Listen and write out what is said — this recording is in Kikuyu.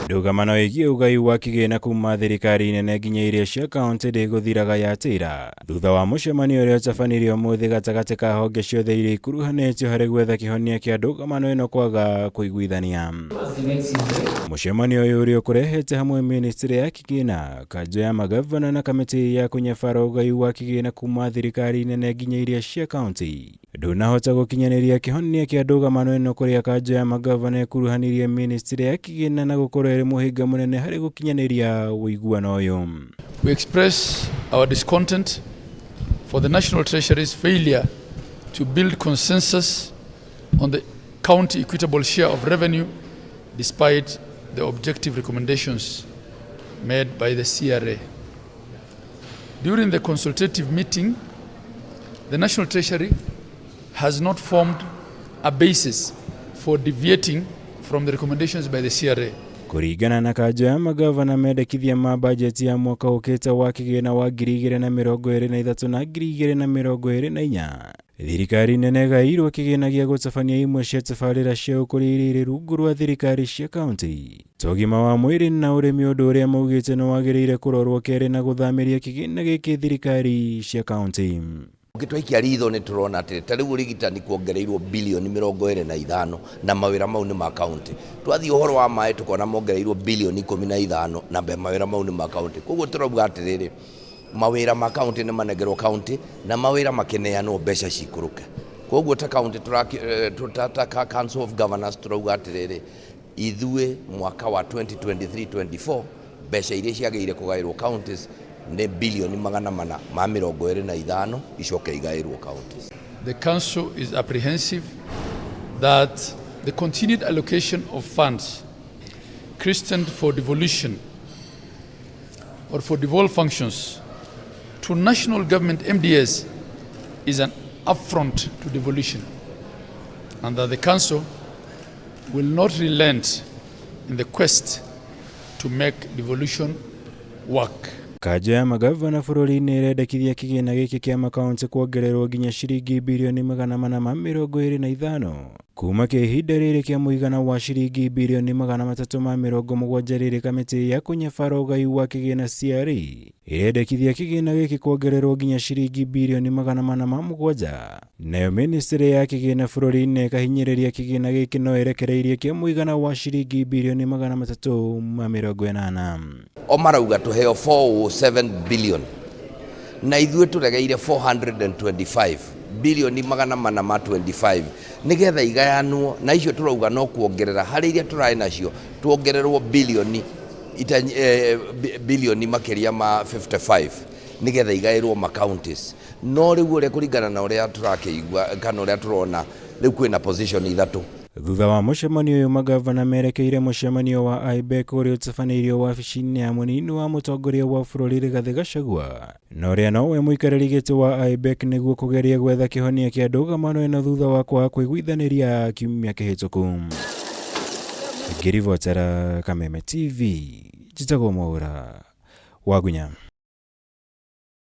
Ndũgamano ĩgiĩ ũgai wa kĩgĩna kuma thirikari nene nginya iria cia kaunti ndĩgũthiraga yatĩra thutha wa mũcemanio ũrĩa ũtabanirio ũmũthĩ gatagatĩ ka honge ciothe iria ikuruhanĩtio harĩ gwetha kĩhonia kĩa ndũgamano ĩno kwaga kũiguithania. Mũcemanio ũyũ ũrĩa ũkũrehete hamwe ministry ya kĩgĩna, kanjũ ya magavana na kamĩtĩ ya kũnyabara ũgai wa kĩgĩna kuma thirikari nene nginya iria cia kaunti ndũnahota gũkinyanĩria kĩhonia kĩa ndũgamano ĩno kũrĩa kanjũ ya magavana ĩkuruhanirie ministry ya kĩgĩna na gũkorwo ĩrĩ mũhĩnga mũnene harĩ gũkinyanĩria ũiguano ũyũ. We express our discontent for the National Treasury's failure to build consensus on the county equitable share of revenue despite the objective recommendations made by the CRA. During the consultative meeting, the National Treasury has not formed a basis for deviating from the recommendations by the CRA. Kũringana na kanjũ ya magavana, mendekithia ma bajeti ya mwaka ũkĩte wa kĩgĩna wa 2023 na 2024, thirikari nene ĩgaĩirwo kĩgĩna gĩa gũtabania imwe cia tabarĩra cia ũkũria iria irĩ rungu rwa thirikari cia kaunti ta ũgima wa mwĩrĩ na ũrĩmi, ũndũ ũrĩa maugĩte nĩ wagĩrĩire kũrorwo kerĩ na gũthamĩria kĩgĩna gĩkĩ thirikari cia kaunti. Ũngĩtwaikia ritho nĩ tũrona atĩ ta rĩu ũrigitani kuongereirwo bilioni 25 na mawĩra mau nĩ ma kaunti. Twathiĩ ũhoro wa maĩ, tũkona mongereirwo bilioni 15 na mawĩra mau nĩ ma kaunti. Koguo tũrauga atĩrĩrĩ, mawĩra ma kaunti nĩ manengerwo kaunti na mawĩra makĩneanwo mbeca cikũrũke. Koguo ta kaunti, ta Council of Governors, tũrauga atĩrĩrĩ, ithuĩ mwaka wa 2023-24 mbeca iria ciagĩrĩire kũgaĩrwo counties nĩ bilioni 425, icoke igaĩrwo counties. The Council is apprehensive that the continued allocation of funds christened for devolution or for devolved functions to national government MDAs is an affront to devolution and that the Council will not relent in the quest to make devolution work. Kanjũ ya magavana bũrũri-inĩ ĩrendekithia kĩgĩna gĩkĩ kĩa makaunti kuongererwo nginya ciringi bilioni 425 kuma kĩa ihinda rĩrĩ kĩa mũigana wa ciringi bilioni 370. Rĩrĩ kamĩtĩ ya kũnyabara ũgai wa kĩgĩna CRA ĩrendekithia kĩgĩna gĩkĩ kuongererwo nginya ciringi bilioni 407, nayo ministry ya kĩgĩna bũrũri-inĩ ĩkahinyĩrĩria kĩgĩna gĩkĩ no ĩrekereirie kĩa mũigana wa ciringi bilioni 380. O marauga tũheo 407 billion na ithuĩ tũregeire 425 bilioni, 425, nĩgetha igayanwo na icio tũrauga no kuongerera harĩ iria tũrarĩ nacio, tuongererwo bilioni ita, bilioni makĩria ma 55 nĩgetha igaĩrwo ma counties. No rĩu ũrĩa kũringana na ũrĩa tũrakĩigua kana ũrĩa tũrona rĩu, kwĩna position ithatũ. Thutha wa mũcemanio ũyũ, magavana merekeire mũcemanio wa IBEC ũrĩa ũtabanĩirio wabici-inĩ ya mũnini wa mũtongoria wa bũrũri Rigathĩ Gachagua na ũrĩa nowe mũikarĩri gĩtĩ wa IBEC nĩguo kũgeria gwetha kĩhonia kĩa ndũgamano ĩno thutha wa kwaga kũiguithanĩria kiumia kĩhĩtũku. Ngĩribotera Kameme TV, njĩtagwo Mwaũra Wagunya.